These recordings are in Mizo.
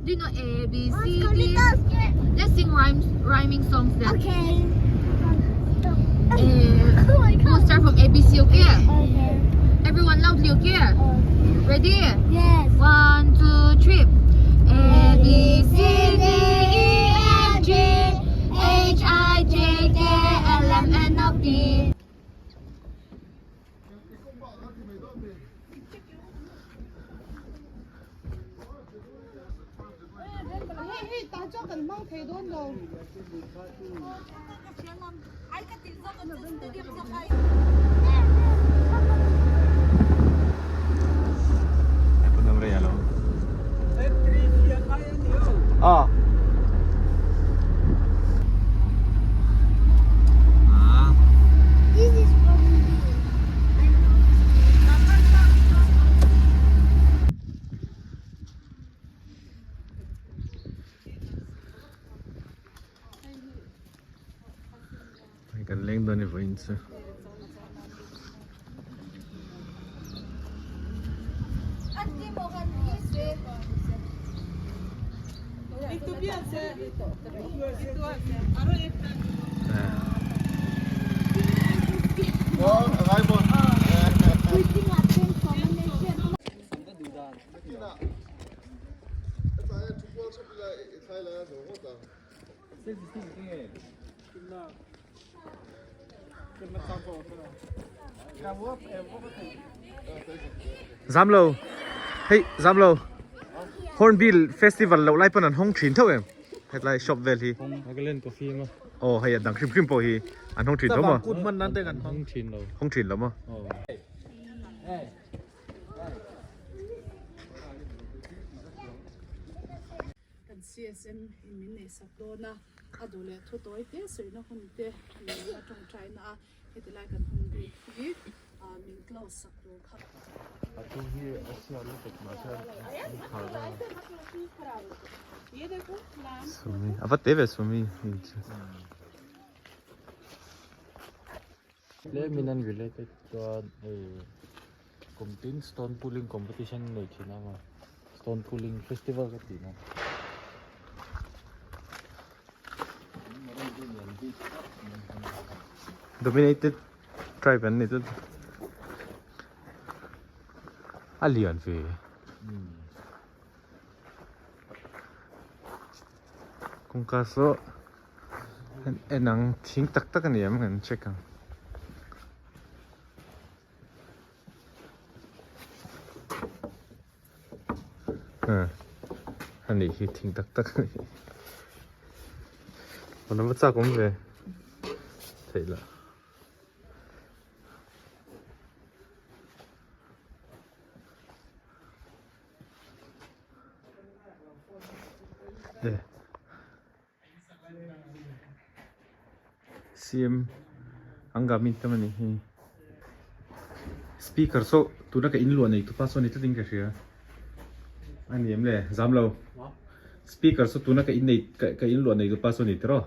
Do you know A B C D? Let's sing rhymes rhyming songs then. Okay. Uh, Oh my we'll god. start from A B C, okay? Okay. Everyone loudly, okay? Okay. Ready? Yes. 1, 2, 3. A B C D E F G H I J K L M N O P. This is from me. I know. Hei kan leng dawn i vawiin chu. Zamlo hei Zamlo Hornbill Festival loh lai pawn an hawng thin tho em hetlai shop vel hi Nagaland coffee emaw aw hei a dang hrim hrim pawh hi an hawng thin tho maw hawng thin lo hawng thin lo maw Kan CSM in min neihsak dawn a, a duh leh thu tawi te sawina hun te nei a tawngtaina a, heti lai kan hun bik hi min close sak tur kha. Sumi a va te ve sumi hi chu. Tlemin an related chuan hei kum tin stone pulling competition nei thin ang a stone pulling festival ka tih na. Dominated tribe an ni tlat a lian ve. Kawngka saw. En ang thing tak tak a ni em kan check ang. A nih hi thing tak tak a ni. Pawn a va chak awm ve theih lah. CM Angami te mani hi speaker saw tuna ka in luah nei tupa saw ni tlat in ka hria a ni em le zam lo speaker saw tuna ka in nei ka in luah nei tupa saw ni tiraw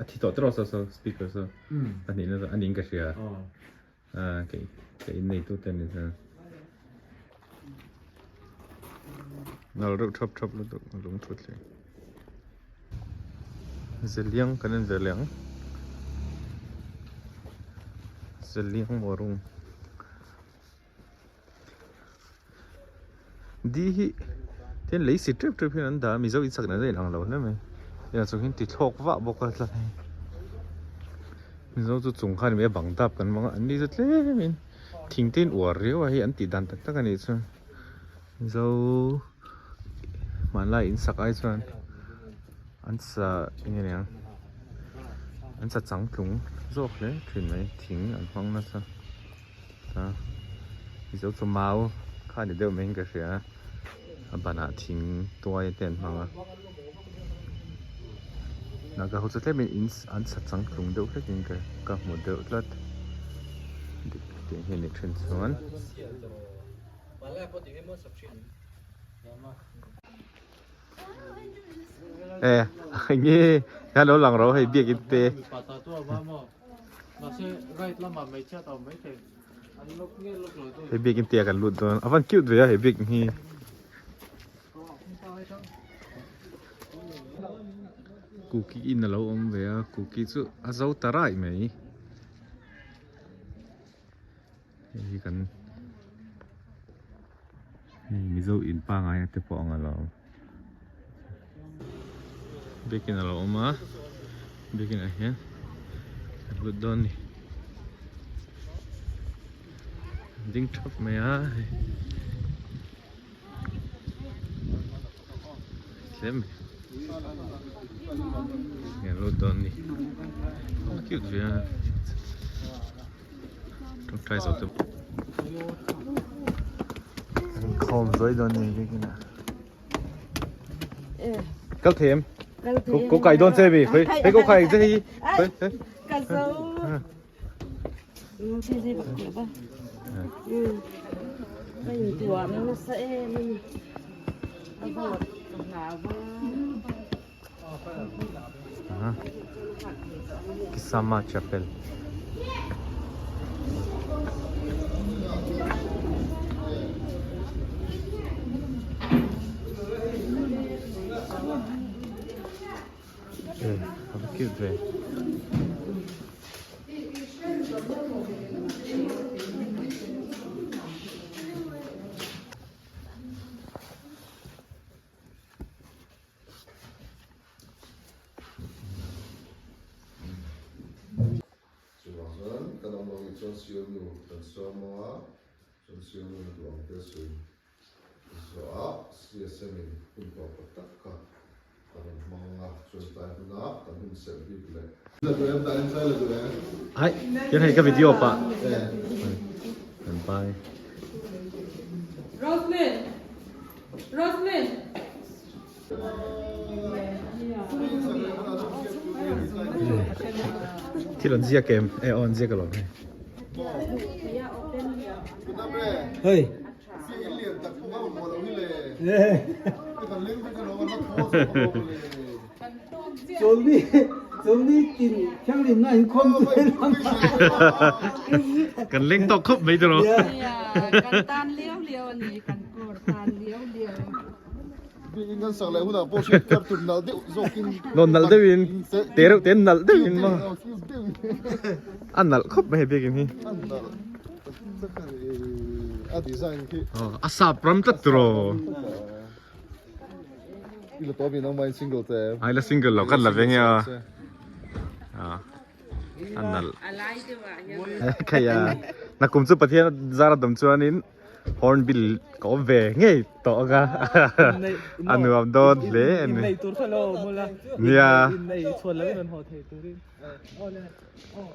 a thi tawh tiraw saw saw speaker saw a nih na a ni in ka hria a ka ka in nei tu te ni chuan nal reuh thap thap lutuk a lung thut hle zeliang kan en ve leh ang zeliang warung di hi tin lei si tep tep hian an dah a mizo in sak dan a inang lo hle mai tiang chung hian ti thlawk vah bawk a tla hei mizo chu chung khan a bang dap kan hmang a an ni chu tlem in thing te in uar riau a hei an tih dan tak tak a nih chuan mizo hmanlai in sak ai chuan an sa eng nge niang an sa changtlung zawk hle thin mai thing an hmang nasa. A mizo chu mau kha ni deuh mai in ka hria a banah thing tuai te an hmang a naga ho chu tlem in in an sa changtlung deuh hlek in ka ka hmu deuh tlat dik tih hi a ni then chuan. E nge hian lo lang ro hei biakin te. Hei biakin te ah kan lut dawn a van cute ve a hei biakin hi. Kuki in alo awm ve a kuki chu a zo ta raih mai hei hi kan hei mizo in pangai te pawh ang alo biakin alo awm a biakin ah hian kan lut dawn a ni ding thap mai a hei. Tlem nge lut dawn ni a cute ve a tawngtai zawh te kan khawm zuai dawn ni biakin ah kal thei em ko kai dawn che mi khawi hei ko kai che hei khawi ka zo Kisama Chapel. Eh, a cute ve. Chuvang chuan kan awm lo nih chuan Sionu kan sawm a, chuan Sionu na duh ang te sawi Zawhah CSM in hun tawp tak tak kha a rawn hmang a, chuan tlai huna kan hun serh bik leh. La duh em, tlai in zai la duh em? Ai, hian hei ka video pah. Kan pai. Roslyn! Roslyn! Thil an ziak em? E aw an ziak alawm hei. Hei. Kan leng tawk khawp mai tiraw. Kan tan liau liau a ni, kan kawr tan liau liau. Nawn nalh deuhin te reuh te nalh deuhin maw a nalh khawp mai biakin hi a sap ram tlat tiraw ai la single lo kan la ve nge a a nalh khaia nakum chu Pathian zara dam chuanin. Hornbill ka awm ve ngei tawh ang a, a nuam dawn hle a ni. Nia.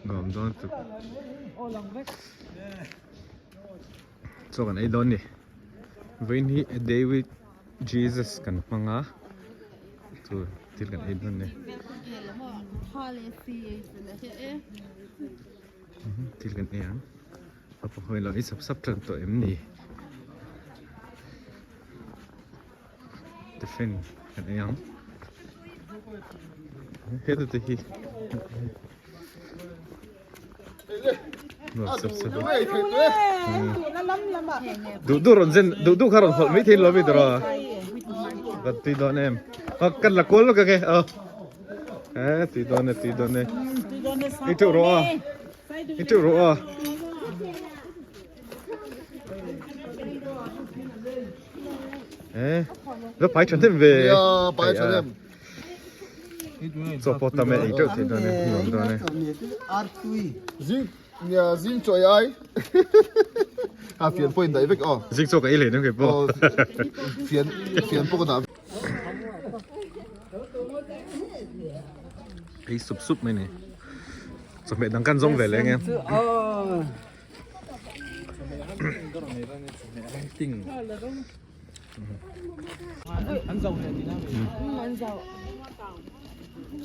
Nuam dawn tuk. Chaw kan ei dawn ni. Vawiin hi a day with Jesus kan hmang a, chu thil kan ei dawn ni. Thil kan ei ang. A pahawih lo i sap sap tan tawh em ni? Tiffin kan ei ang. Heta te hi. Nuam sap sap. Duh duh rawn zen duh duh kha rawn hawlh mai thei lo mi tawh a. Kan tui dawn em. Kan la kual lawk ange. Eh tui dawn e tui dawn e. I teuh rawh a. I teuh rawh a. Eh, va pai tha hnem ve. Ya, pai tha hnem. Chaw pawh tam e, ei teuh thei dawn e, nuam dawn e. Zing, ya zing chaw ai. Ha fian pawh in daih vek aw. Zing chaw ka ei hlei nem kei pawh. Fian, fian pawh ka dah. Ei sup sup mai ni. Chawhmeh dang kan zawng ve leh enge.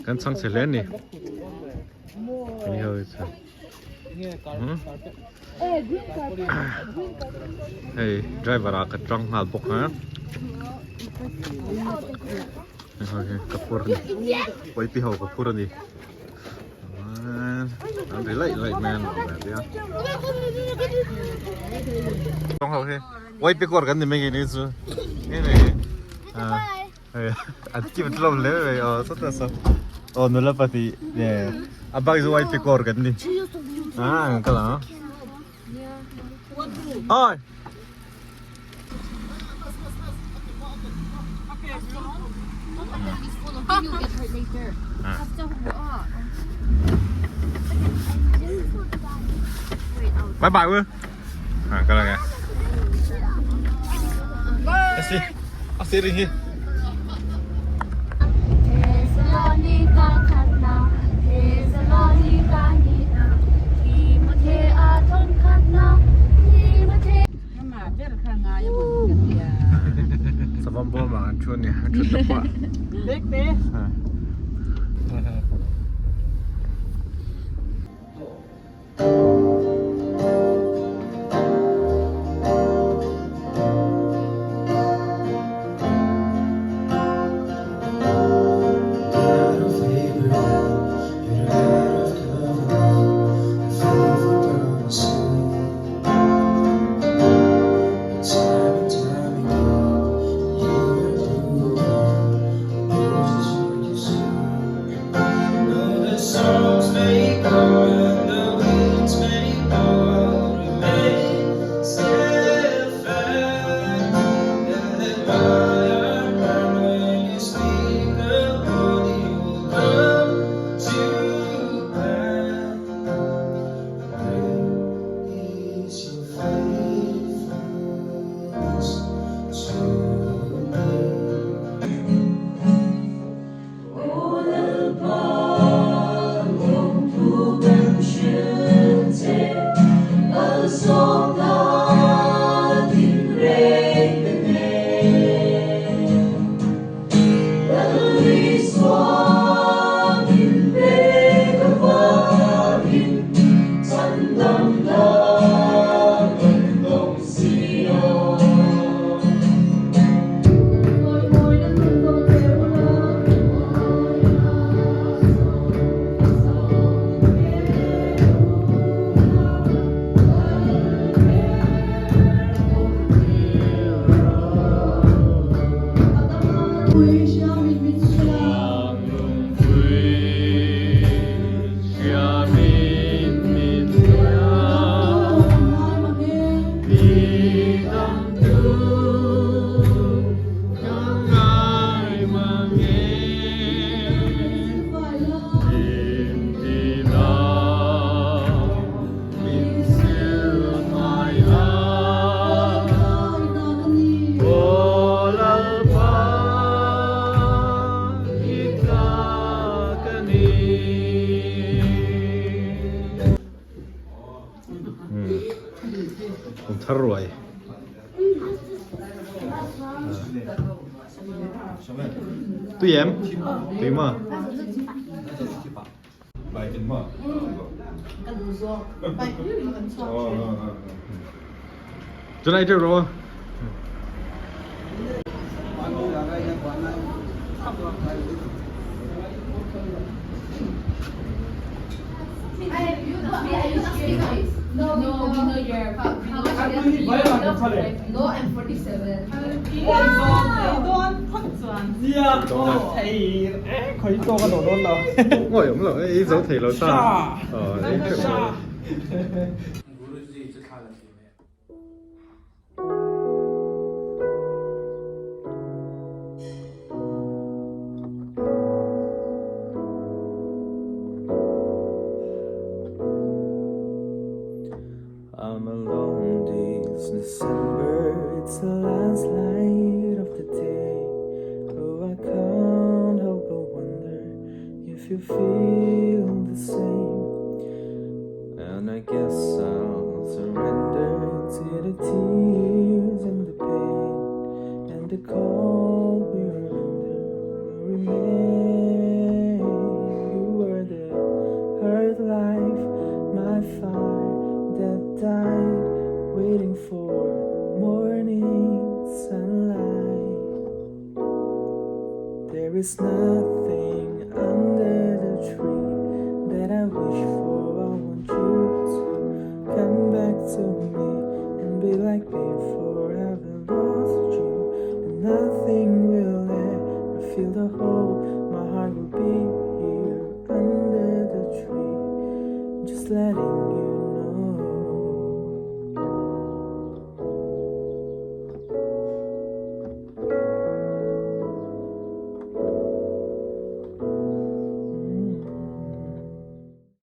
Kan chhang chhe hle ni. Ni ho chu. Hei driver ah ka tang nghal bawk a. Hei ka phur a ni. Pawlpi ho ka phur a ni. An ri laih laih mai a nuam ve tia. Tawng ho hi Pawlpi kawr kan ni mai nge ni chu. Nge nge. An cute hlawm hle mai aw sawta saw aw nula pahnih nge a bak chu white kawr kan ni ah an kal ang oi. Bye bye Will. À, cái này. Bye. A si ring hi. Savam bawm ah an thu a ni an thut na pawh Kum thar ruai. Tui em? Tui ma? Chuan ai teuh rawh a. Ngawih awm lo ei zo thei lo sa. Ei teuh mai. I'm alone this December It's the last light of the day Oh, I can't help but wonder If you feel the same And I guess I'll surrender to the tears and the pain And the cold we are under will remain You were the earth life, my fire that died Waiting for morning sunlight There is nothing under the tree that I wish for. I want you to come back to me and be like before. I've lost you, and nothing will ever. feel the hope.